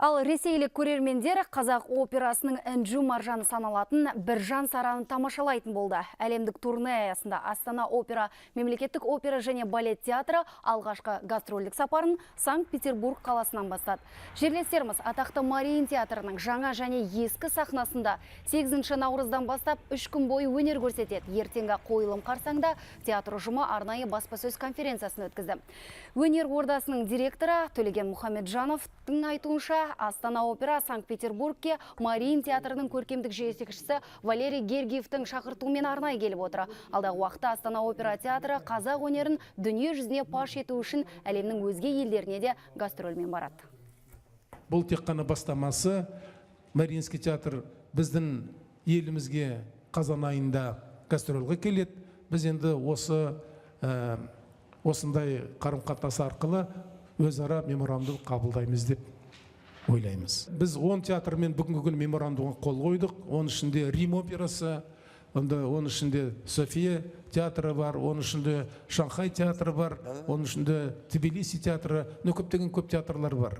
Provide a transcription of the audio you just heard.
Ал ресейлік көрермендер қазақ операсының інжу маржаны саналатын Біржан Сараны тамашалайтын болды. Әлемдік турне аясында Астана опера, мемлекеттік опера және балет театры алғашқы гастрольдік сапарын Санкт-Петербург қаласынан бастады. Жерлестеріміз атақты Мариин театрының жаңа және ескі сахнасында 8 наурыздан бастап 3 күн бойы өнер көрсетеді. Ертеңгі қойылым қарсаңда театр ұжымы арнайы баспасөз конференциясын өткізді. Өнер ордасының директоры Төлеген Мұхамеджановтың айтуынша, Астана опера Санкт-Петербургке Мариин театрының көркемдік жетекшісі Валерий Гергиевтің шақыртуымен арнайы келіп отыр. Алдағы уақытта Астана опера театры қазақ өнерін дүние жүзіне паш ету үшін әлемнің өзге елдеріне де гастрольмен барады. Бұл тек қана бастамасы. Мариинский театр біздің елімізге қазан айында гастрольға келеді. Біз енді осы осындай қарым қатынас арқылы өзара меморандум қабылдаймыз деп ойлаймыз. Біз 10 театрмен бүгінгі күні меморандумға қол қойдық. Оның ішінде Рим операсы, онда оның ішінде София театры бар, оның ішінде Шанхай театры бар, оның ішінде Тбилиси театры, ну, көптеген көп театрлар бар.